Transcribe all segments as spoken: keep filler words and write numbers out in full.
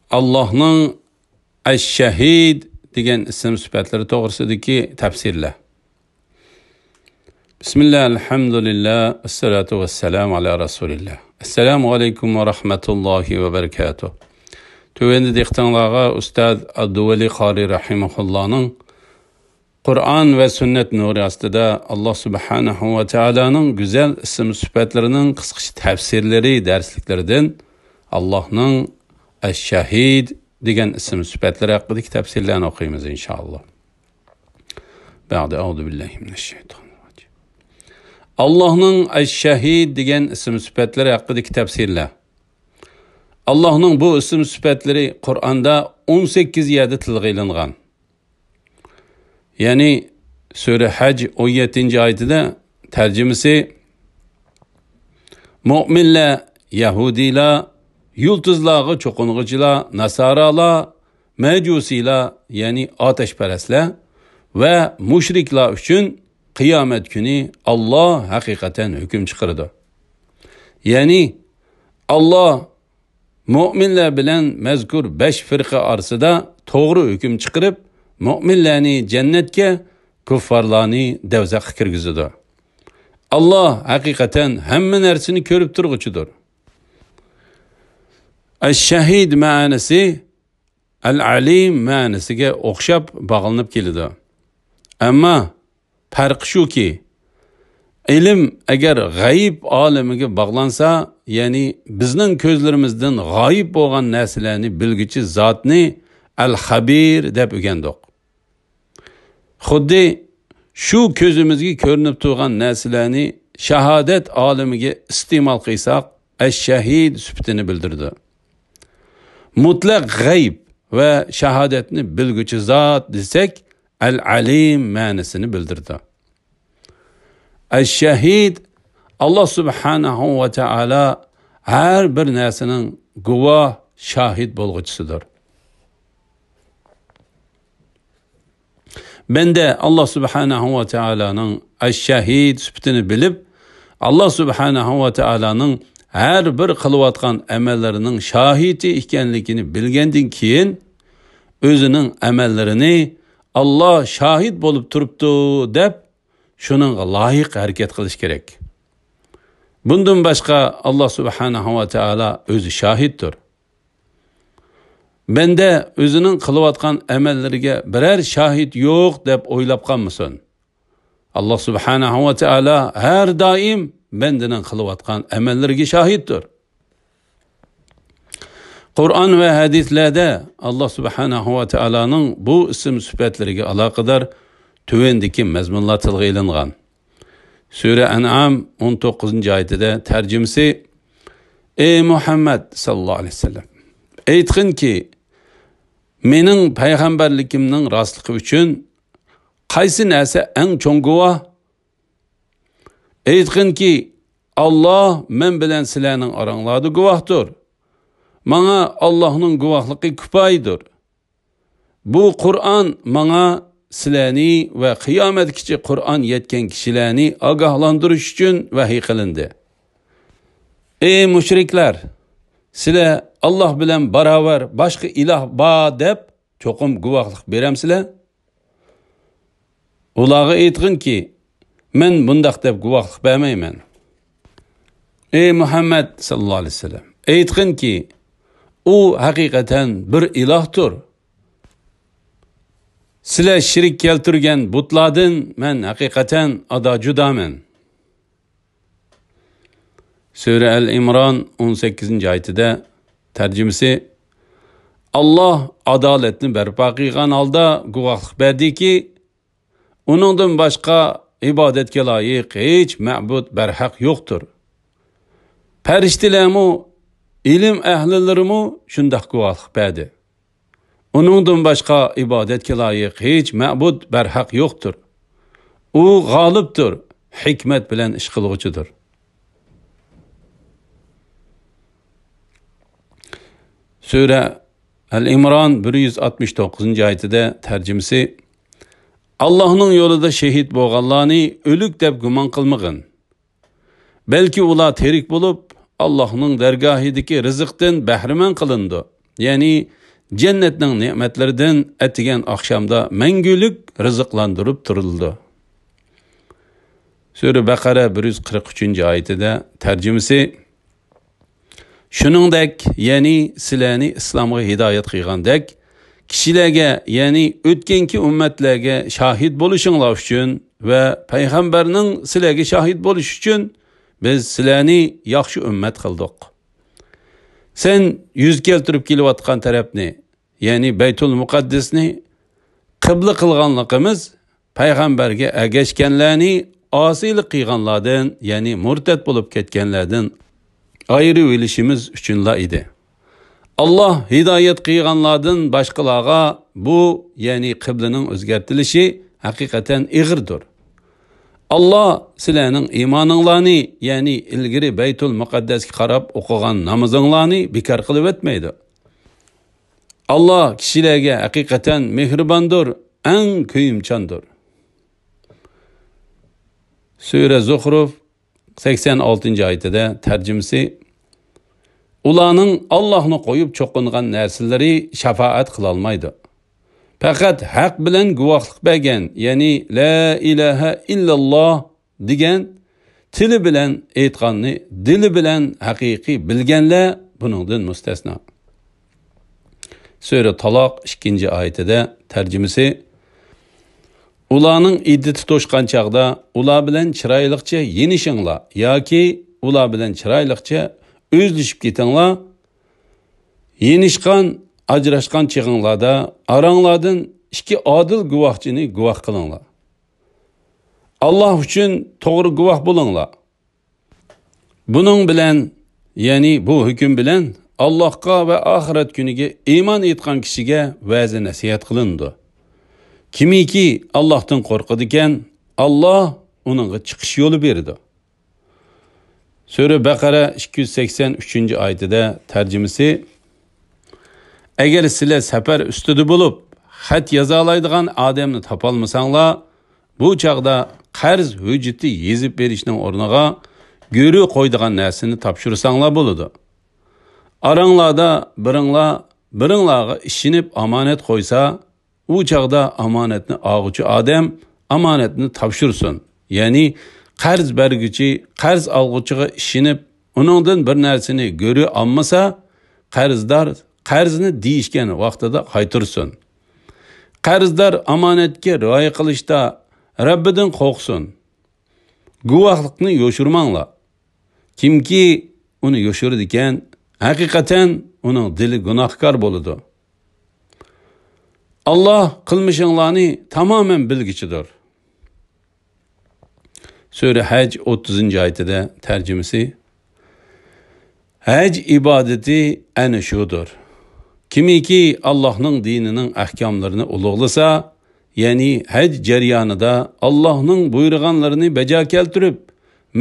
ئاللاھنىڭ ئەش-شەھىد دېگەن ئىسىم سۈپەتلىرى توغرىسىدىكى تەپسىرلەر. بىسمىللا، ئەلھەمدۇلىللا، ۋەسسالاتۇ ۋەسسالامۇ ئالا رەسۇلىللا. ئەسسالامۇ ئەلەيكۇم ۋە رەھمەتۇللاھى ۋە بەرىكاتۇھ. تۆۋەندە دىققىتىڭلارغا ئۇستاز ئابدۇۋەلى قارى رەھىمەھۇللانىڭ قۇرئان ۋە سۈننەت نۇرى ئاستىدا ئاللاھ سۇبھانەھۇ ۋە تائالانىڭ گۈزەل ئىسىم سۈپەتلىرىنىڭ قىسقىچە تەپسىرلىرى دەرسلىكلىرىدىن ئاللاھنىڭ ئەش-شەھىد دېگەن ئىسىم سۈپەتلىرى ھەققىدىكى تەپسىرلەرنى ئوقۇيمىز، ئىنشائاللاھ. بەئدە، ئەئۇزۇ بىللاھى مىنەششەيتانىررەجىم. ئاللاھنىڭ ئەش-شەھىد دېگەن ئىسىم سۈپەتلىرى ھەققىدىكى تەپسىرلەر. ئاللاھنىڭ بۇ ئىسىم سۈپەتلىرى قۇرئاندا ئون سەككىز يەردە تىلغا ئېلىنغان. يەنى سۈرە ھەج ئون يەتتىنچى ئايىتىدە، تەرجىمىسى، مۆمىنلەر، يەھۇدىيلار، يۇلتۇزلارغا چوقۇنغۇچىلار، ناسارالار، مەجۇسىيلار، يەنى ئاتەشپەرەسلەر ۋە مۇشرىكلار ئۈچۈن قىيامەت كۈنى ئاللاھ ھەقىقەتەن ھۆكۈم چىقىرىدۇ. يەنى ئاللاھ مۆمىنلەر بىلەن مەزكۇر بەش فىرقە ئارىسىدا توغرا ھۆكۈم چىقىرىپ، مۆمىنلەرنى جەننەتكە، كۇففارلارنى دەۋزەخكە كىرگۈزىدۇ. ئاللاھ ھەقىقەتەن ھەممە نەرسىنى كۆرۈپ تۇرغۇچىدۇر. ئەش-شەھىد مەنىسى ئەل-ئەلىم مەنىسىگە ئوخشاپ باغلىنىپ كېلىدۇ. ئەمما پەرقى شۇكى، ئىلىم ئەگەر غەيىب ئالىمىگە باغلانسا، يەنى بىزنىڭ كۆزلىرىمىزدىن غايىب بولغان نەرسىلەرنى بىلگۈچى زاتنى ئەل-خەبىر دەپ ئۆگەندۇق. خۇددى شۇ كۆزىمىزگە كۆرۈنۈپ تۇرغان نەرسىلەرنى شاھادەت ئالىمىگە ئىستېمال قىلساق، ئەش-شەھىد سۈپىتىنى بىلدۈرىدۇ. مۇتلەق غەيب ۋە شاھادەتنى بىلگۈچى زات دېسەك، ئەل-ئەلىم مەنىسىنى بىلدۈرىدۇ. ئەش-شەھىد ئاللاھ سۇبھانەھۇ ۋە تائالا ھەر بىر نەرسىنىڭ گۇۋاھ، شاھىت بولغۇچىسىدۇر. بەندە ئاللاھ سۇبھانەھۇ ۋە تائالانىڭ ئەش-شەھىد سۈپىتىنى بىلىپ، ئاللاھ سۇبھانەھۇ ۋە تائالانىڭ ھەر بىر قىلىۋاتقان ئەمەللىرىنىڭ شاھىتى ئىكەنلىكىنى بىلگەندىن كېيىن، ئۆزىنىڭ ئەمەللىرىنى ئاللاھ شاھىت بولۇپ تۇرۇپتۇ دەپ، شۇنىڭغا لايىق ھەرىكەت قىلىش كېرەك. بۇندىن باشقا ئاللاھ سۇبھانەھۇ ۋە تائالا ئۆزى شاھىتتۇر. بەندە ئۆزىنىڭ قىلىۋاتقان ئەمەللىرىگە بىرەر شاھىت يوق دەپ ئويلاپ قالمىسۇن. ئاللاھ سۇبھانەھۇ ۋە تائالا ھەر دائىم بەندىنىڭ قىلىۋاتقان ئەمەللىرىگە شاھىتتۇر. قۇرئان ۋە ھەدىسلەردە ئاللاھ سۇبھانەھۇ ۋە تائالانىڭ بۇ ئىسىم سۈپەتلىرىگە ئالاقىدار تۆۋەندىكى مەزمۇنلار تىلغا ئېلىنغان. سۈرە ئەنئام ئون توققۇزىنچى ئايىتىدە، تەرجىمىسى، ئەي مۇھەممەد ساللاللاھۇ ئەلەيھى ۋەسەللەم، ئېيتقىنكى، مېنىڭ پەيغەمبەرلىكىمنىڭ راستلىقى ئۈچۈن قايسى نەرسە ئەڭ چوڭ گۇۋاھ؟ ئېيتقىنكى، ئاللاھ مەن بىلەن سىلەرنىڭ ئاراڭلاردا گۇۋاھتۇر. ماڭا ئاللاھنىڭ گۇۋاھلىقى كۇپايىدۇر. بۇ قۇرئان ماڭا سىلەرنى ۋە قىيامەتكىچە قۇرئان يەتكەن كىشىلەرنى ئاگاھلاندۇرۇش ئۈچۈن ۋەھىي قىلىندى. ئەي مۇشرىكلار! سىلەر ئاللاھ بىلەن باراۋەر باشقا ئىلاھ بار دەپ چوقۇم گۇۋاھلىق بېرەمسىلەر؟ ئۇلارغا ئېيتقىنكى، مەن بۇنداق دەپ گۇۋاھلىق بەرمەيمەن. ئەي مۇھەممەد ساللاللاھۇ ئەلەيھى ۋەسەللەم، ئېيتقىنكى، ئۇ ھەقىقەتەن بىر ئىلاھتۇر. سىلەر شېرىك كەلتۈرگەن بۇتلاردىن مەن ھەقىقەتەن ئادا جۇدامەن. سۈرە ئەل ئىمران ئون سەككىزىنچى ئايىتىدە، تەرجىمىسى، ئاللاھ ئادالەتنى بەرپا قىلغان ھالدا گۇۋاھلىق بەردىكى، ئۇنىڭدىن باشقا ئىبادەتكە لايىق ھېچ مەبۇد بەرھەق يوقتۇر. پەرىشتىلەرمۇ، ئىلىم ئەھلىلىرىمۇ شۇنداق گۇۋاھلىق بەردى. ئۇنىڭدىن باشقا ئىبادەتكە لايىق ھېچ مەبۇد بەرھەق يوقتۇر. ئۇ غالىبتۇر، ھېكمەت بىلەن ئىش قىلغۇچىدۇر. سۈرە ئەل ئىمران بىر يۈز ئاتمىش توققۇزىنچى ئايىتىدە، تەرجىمىسى، ئاللاھنىڭ يولىدا شېھىت بولغانلارنى ئۆلۈك دەپ گۇمان قىلمىغىن. بەلكى ئۇلار تىرىك بولۇپ، ئاللاھنىڭ دەرگاھىدىكى رىزىقتىن بەھرىمەن قىلىنىدۇ. يەنى جەننەتنىڭ نېمەتلىرىدىن ئەتىگەن ئاخشامدا مەڭگۈلۈك رىزىقلاندۇرۇپ تۇرۇلىدۇ. سۈرە بەقەرە بىر يۈز قىرىق ئۈچىنچى ئايىتىدە، تەرجىمىسى: شۇنىڭدەك، يەنى سىلەرنى ئىسلامغا ھىدايەت قىلغاندەك، كىشىلەرگە، يەنى ئۆتكەنكى ئۈممەتلەرگە شاھىت بولۇشۇڭلار ئۈچۈن ۋە پەيغەمبەرنىڭ سىلەرگە شاھىت بولۇشى ئۈچۈن بىز سىلەرنى ياخشى ئۈممەت قىلدۇق. سەن يۈز كەلتۈرۈپ كېلىۋاتقان تەرەپنى، يەنى بەيتۇل مۇقەددەسنى قىبلە قىلغانلىقىمىز پەيغەمبەرگە ئەگەشكەنلەرنى ئاسىيلىق قىلغانلاردىن، يەنى مۇرتەت بولۇپ كەتكەنلەردىن ئايرىۋېلىشىمىز ئۈچۈنلا ئىدى. ئاللاھ ھىدايەت قىلغانلاردىن باشقىلارغا بۇ، يەنى قىبلىنىڭ ئۆزگەرتىلىشى ھەقىقەتەن ئېغىردۇر. ئاللاھ سىلەرنىڭ ئىمانىڭلارنى، يەنى ئىلگىرى بەيتۇل مۇقەددەسكە قاراپ ئوقۇغان نامىزىڭلارنى بىكار قىلىۋەتمەيدۇ. ئاللاھ كىشىلەرگە ھەقىقەتەن مېھرىباندۇر، ئەڭ كۆيۈمچاندۇر. سۈرە زۇخرۇف سەكسەن ئالتىنچى ئايىتىدە، تەرجىمىسى: ئۇلارنىڭ ئاللاھنى قويۇپ چوقۇنغان نەرسىلىرى شاپائەت قىلالمايدۇ. پەقەت ھەق بىلەن گۇۋاھلىق بەرگەن، يەنى لا ئىلاھە ئىللاللاھ دېگەن، تىلى بىلەن ئېيتقاننى دىلى بىلەن ھەقىقىي بىلگەنلەر بۇنىڭدىن مۇستەسنا. سۈرە تالاق ئىككىنچى ئايىتىدە، تەرجىمىسى: ئۇلارنىڭ ئىددىتى توشقان چاغدا ئۇلار بىلەن چىرايلىقچە يېنىشىڭلار ياكى ئۇلار بىلەن چىرايلىقچە ئۈزلۈشۈپ كېتىڭلار. يېنىشقان، ئاجراشقان چېغىڭلاردا ئاراڭلاردىن ئىككى ئادىل گۇۋاھچىنى گۇۋاھ قىلىڭلار. ئاللاھ ئۈچۈن توغرا گۇۋاھ بولۇڭلار. بۇنىڭ بىلەن، يەنى بۇ ھۆكۈم بىلەن، ئاللاھقا ۋە ئاخىرەت كۈنىگە ئىمان ئېيتقان كىشىگە ۋەزى نەسىھەت قىلىنىدۇ. كىمكى ئاللاھتىن قورقىدىكەن، ئاللاھ ئۇنىڭغا چىقىش يولى بېرىدۇ. سۈرە بەقەرە ئىككى يۈز سەكسەن ئۈچىنچى ئايىتىدە، تەرجىمىسى: ئەگەر سىلەر سەپەر ئۈستىدە بولۇپ، خەت يازالايدىغان ئادەمنى تاپالمىساڭلار، بۇ چاغدا قەرز ھۆججىتى يېزىپ بېرىشنىڭ ئورنىغا گۆرۈ قويىدىغان نەرسىنى تاپشۇرساڭلار بولىدۇ. ئاراڭلاردا بىرىڭلار بىرىڭلارغا ئىشىنىپ ئامانەت قويسا، ئۇ چاغدا ئامانەتنى ئالغۇچى ئادەم ئامانەتنى تاپشۇرسۇن. يەنى قەرز بەرگۈچى قەرز ئالغۇچىغا ئىشىنىپ، ئۇنىڭدىن بىر نەرسىنى گۆرۈ ئالمىسا، قەرزدار قەرزنى دېيىشكەن ۋاقتىدا قايتۇرسۇن. قەرزدار ئامانەتكە رىئايە قىلىشتا رەببىدىن قورقسۇن. گۇۋاھلىقنى يوشۇرماڭلار. كىمكى ئۇنى يوشۇرىدىكەن، ھەقىقەتەن ئۇنىڭ دىلى گۇناھكار بولىدۇ. ئاللاھ قىلمىشىڭلارنى تامامەن بىلگۈچىدۇر. سۈرە ھەج ئوتتۇزىنچى ئايىتىدە، تەرجىمىسى: ھەج ئىبادىتى ئەنە شۇدۇر. كىمكى ئاللاھنىڭ دىنىنىڭ ئەھكاملىرىنى ئۇلۇغلىسا، يەنى ھەج جەريانىدا ئاللاھنىڭ بۇيرۇغانلىرىنى بەجا كەلتۈرۈپ،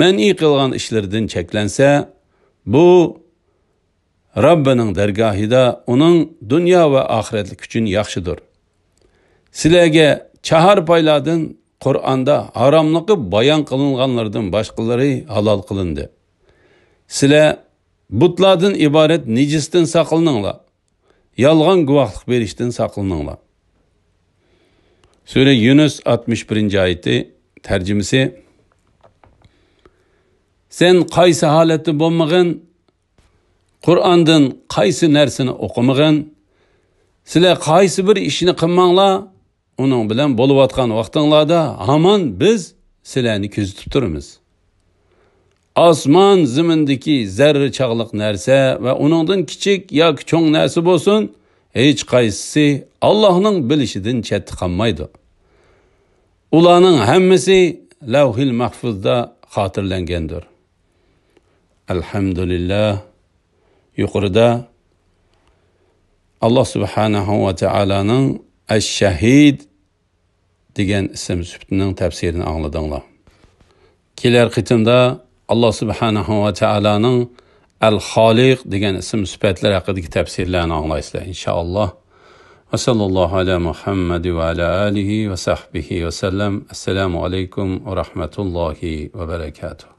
مەنئى قىلغان ئىشلىرىدىن چەكلەنسە، بۇ رەببىنىڭ دەرگاھىدا ئۇنىڭ دۇنيا ۋە ئاخىرەتلىك ئۈچۈن ياخشىدۇر. سىلەرگە چاھارپايلاردىن قۇرئاندا ھاراملىقى بايان قىلىنغانلىرىدىن باشقىلىرى ھالال قىلىندى. سىلەر بۇتلاردىن ئىبارەت نىجىستىن ساقلىنىڭلار. يالغان گۇۋاھلىق بېرىشتىن ساقلىنىڭلار. سۈرە يۇنۇس ئاتمىش بىرىنچى ئايىتى، تەرجىمىسى: سەن قايسى ھالەتتە بولمىغىن، قۇرئاندىن قايسى نەرسىنى ئوقۇمىغىن، سىلەر قايسى بىر ئىشنى قىلماڭلار، ئۇنىڭ بىلەن بولۇۋاتقان ۋاقتىڭلاردا ھامان بىز سىلەرنى كۆزىتىپ تۇرىمىز. ئاسمان زېمىندىكى زەررە چاغلىق نەرسە ۋە ئۇنىڭدىن كىچىك ياكى چوڭ نەرسە بولسۇن، ھېچقايسىسى ئاللاھنىڭ بىلىشىدىن چەتتە قالمايدۇ. ئۇلارنىڭ ھەممىسى لەۋھىل مەھفۇزدا خاتىرىلەنگەندۇر. ئەلھەمدۇلىللاھ. يۇقىرىدا ئاللاھ سۇبھانەھۇ ۋە تائالانىڭ ئەش-شەھىد دېگەن ئىسىم سۈپىتىنىڭ تەپسىرىنى ئاڭلىدىڭلار. كېلەر قېتىمدا ئاللاھ سۇبھانەھۇ ۋە تائالانىڭ ئەل-خالىق دېگەن ئىسىم سۈپەتلەر ھەققىدىكى تەپسىرلەرنى ئاڭلايسىلەر، ئىنشائاللاھ. ۋە سەللەللاھۇ ئەلا مۇھەممەد ۋە ئەلا ئالىھى ۋە سەھبىھى ۋە سەللەم. ئەسسالامۇ ئەلەيكۇم ۋە رەھمەتۇللاھى ۋە بەرەكاتۇھ.